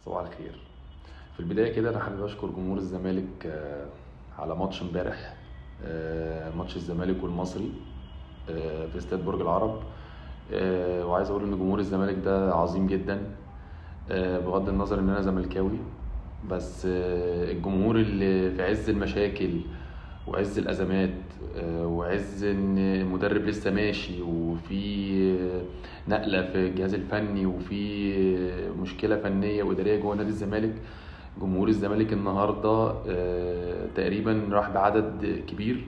صباح الخير. في البداية كده أنا حابب أشكر جمهور الزمالك على ماتش امبارح، ماتش الزمالك والمصري في استاد برج العرب. وعايز أقول إن جمهور الزمالك ده عظيم جدا، بغض النظر إن أنا زملكاوي، بس الجمهور اللي في عز المشاكل وعز الأزمات، وعز إن المدرب لسه ماشي وفي نقلة في الجهاز الفني وفي مشكلة فنية وإدارية جوه نادي الزمالك، جمهور الزمالك النهاردة تقريبا راح بعدد كبير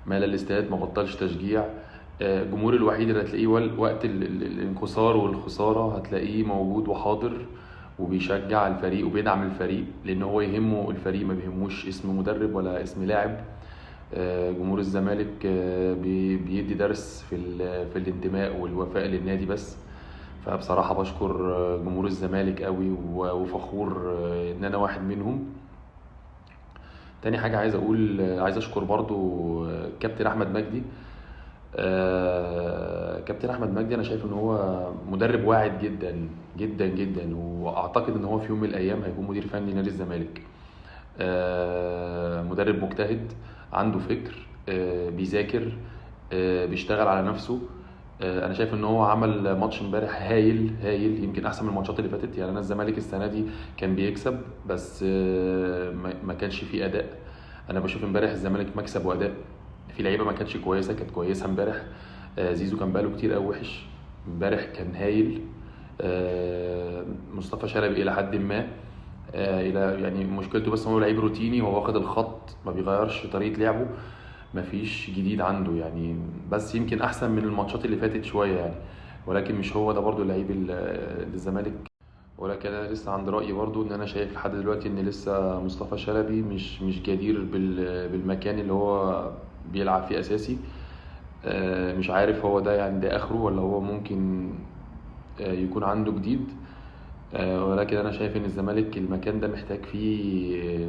مال الاستاد، ما بطلش تشجيع. الجمهور الوحيد اللي هتلاقيه وقت الانكسار والخسارة هتلاقيه موجود وحاضر وبيشجع الفريق وبيدعم الفريق، لأن هو يهمه الفريق، ما بيهموش اسم مدرب ولا اسم لاعب. جمهور الزمالك بيدي درس في الانتماء والوفاء للنادي بس. فبصراحة بشكر جمهور الزمالك قوي وفخور إن أنا واحد منهم. تاني حاجة عايز أشكر برضو كابتن أحمد مجدي. كابتن أحمد مجدي أنا شايف إن هو مدرب واعد جدا جدا جدا، وأعتقد إن هو في يوم من الأيام هيكون مدير فني لنادي الزمالك. مدرب مجتهد، عنده فكر، بيذاكر، بيشتغل على نفسه. انا شايف ان هو عمل ماتش امبارح هايل هايل، يمكن احسن من الماتشات اللي فاتت. انا الزمالك السنة دي كان بيكسب بس ما كانش فيه اداء. انا بشوف امبارح الزمالك مكسب واداء، في لعيبة ما كانتش كويسة كانت كويسة امبارح. زيزو كان بقاله كتير قوي وحش، امبارح كان هايل. مصطفى شلبي الى حد ما، الى يعني مشكلته بس هو لعيب روتيني، هو واخد الخط ما بيغيرش طريقه لعبه، ما فيش جديد عنده يعني، بس يمكن احسن من الماتشات اللي فاتت شوية يعني، ولكن مش هو ده برضو اللعيب للزمالك. ولكن انا لسه عند رايي برضو ان انا شايف لحد دلوقتي ان لسه مصطفى شلبي مش جدير بالمكان اللي هو بيلعب فيه اساسي. مش عارف هو ده يعني ده اخره ولا هو ممكن يكون عنده جديد. ولكن انا شايف ان الزمالك المكان ده محتاج فيه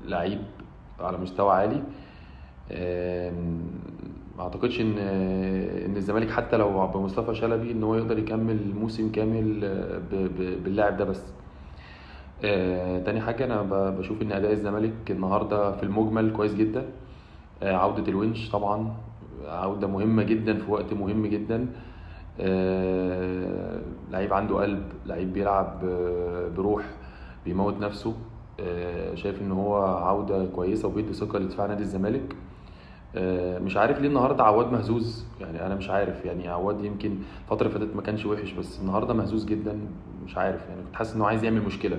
لعيب على مستوى عالي. ما اعتقدش ان الزمالك حتى لو بمصطفى شلبي ان هو يقدر يكمل موسم كامل باللاعب ده بس. تاني حاجة انا بشوف ان اداء الزمالك النهارده في المجمل كويس جدا. عوده الونش طبعا عوده مهمة جدا في وقت مهم جدا. لعيب عنده قلب، لعيب بيلعب بروح، بيموت نفسه. شايف ان هو عوده كويسة وبيدي ثقة لدفاع نادي الزمالك. مش عارف ليه النهارده عواد مهزوز، انا مش عارف، عواد يمكن الفترة اللي فاتت ما كانش وحش، بس النهارده مهزوز جدا، مش عارف، كنت حاسس انه عايز يعمل مشكلة.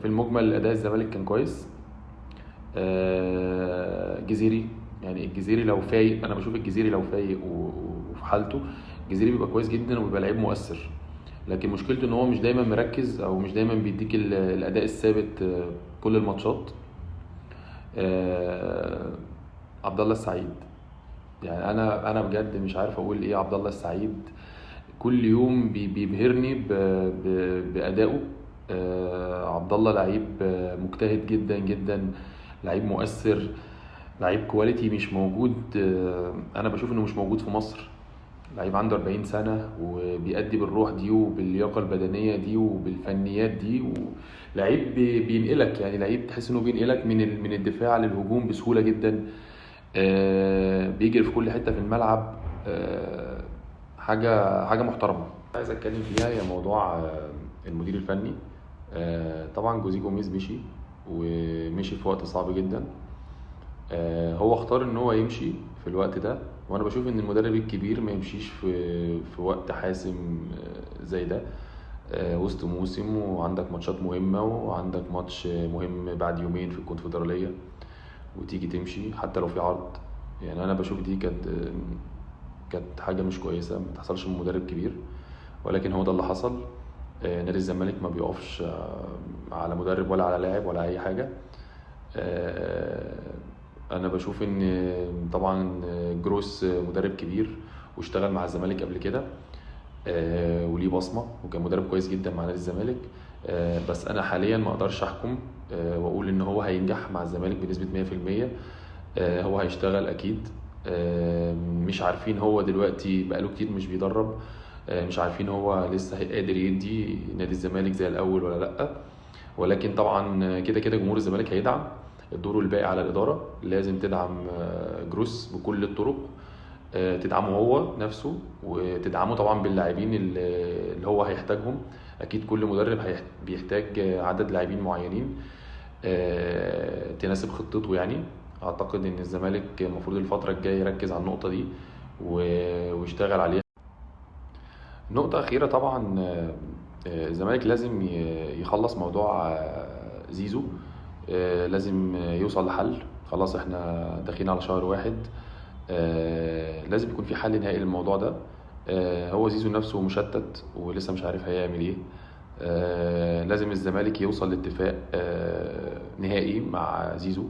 في المجمل اداء الزمالك كان كويس. جزيري، الجزيري لو فايق، انا بشوف الجزيري لو فايق وفي حالته الجزيري بيبقى كويس جدا وبيبقى لعيب مؤثر، لكن مشكلته ان هو مش دايما مركز او مش دايما بيديك الاداء الثابت كل الماتشات. عبد الله السعيد، انا بجد مش عارف اقول ايه. عبد الله السعيد كل يوم بيبهرني بادائه. عبد الله لعيب مجتهد جدا جدا، لعيب مؤثر، لعيب كواليتي مش موجود. انا بشوف انه مش موجود في مصر. لعيب عنده 40 سنة وبيأدي بالروح دي وباللياقة البدنية دي وبالفنيات دي، ولعيب بينقلك، لعيب تحس انه بينقلك من الدفاع للهجوم بسهولة جدا. بيجري في كل حتة في الملعب. حاجة محترمة. عايز اتكلم فيها هي موضوع المدير الفني. طبعا جوزيه جوميز مشي، ومشي في وقت صعب جدا. هو اختار ان هو يمشي في الوقت ده، وانا بشوف ان المدرب الكبير ما يمشيش في وقت حاسم زي ده، وسط موسم وعندك ماتشات مهمة وعندك ماتش مهم بعد يومين في الكونفدرالية وتيجي تمشي حتى لو في عرض. انا بشوف دي كانت حاجة مش كويسة، ما تحصلش من مدرب كبير، ولكن هو ده اللي حصل. نادي الزمالك ما بيقفش على مدرب ولا على لاعب ولا اي حاجة. انا بشوف ان طبعا جروس مدرب كبير واشتغل مع الزمالك قبل كده، وليه بصمة وكان مدرب كويس جدا مع نادي الزمالك. بس انا حاليا ما اقدرش احكم واقول ان هو هينجح مع الزمالك بنسبة مية في المية. هو هيشتغل اكيد. مش عارفين هو دلوقتي بقاله كتير مش بيدرب، مش عارفين هو لسه هيقدر يدي نادي الزمالك زي الاول ولا لا. ولكن طبعا كده كده جمهور الزمالك هيدعم. الدور الباقي على الادارة، لازم تدعم جروس بكل الطرق، تدعمه هو نفسه وتدعمه طبعا باللاعبين اللي هو هيحتاجهم. اكيد كل مدرب بيحتاج عدد لاعبين معينين تناسب خطته يعني. اعتقد ان الزمالك المفروض الفترة الجاية يركز على النقطة دي ويشتغل عليها. نقطة اخيرة طبعا، الزمالك لازم يخلص موضوع زيزو، لازم يوصل لحل. خلاص احنا داخلين على شهر واحد، لازم يكون في حل نهائي للموضوع ده. هو زيزو نفسه مشتت ولسه مش عارف هيعمل ايه. لازم الزمالك يوصل لاتفاق نهائي مع زيزو،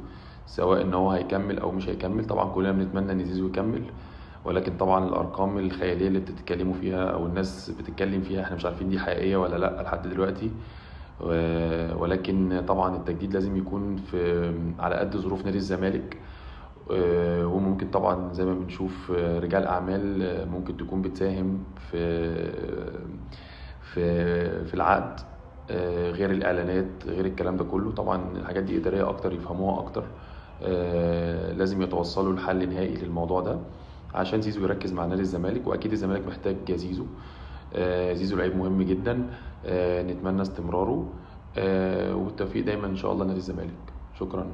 سواء ان هو هيكمل او مش هيكمل. طبعا كلنا بنتمنى ان زيزو يكمل، ولكن طبعا الارقام الخيالية اللي بتتكلموا فيها او الناس بتتكلم فيها احنا مش عارفين دي حقيقية ولا لا لحد دلوقتي. ولكن طبعا التجديد لازم يكون في على قد ظروف نادي الزمالك. وممكن طبعا زي ما بنشوف رجال اعمال ممكن تكون بتساهم في العقد، غير الاعلانات غير الكلام ده كله. طبعا الحاجات دي ادارية اكتر، يفهموها اكتر. لازم يتوصلوا لحل نهائي للموضوع ده عشان زيزو يركز مع نادي الزمالك، واكيد الزمالك محتاج زيزو. زيزو لعيب مهم جدا، نتمنى استمراره، والتوفيق دايما ان شاء الله نادي الزمالك. شكرا.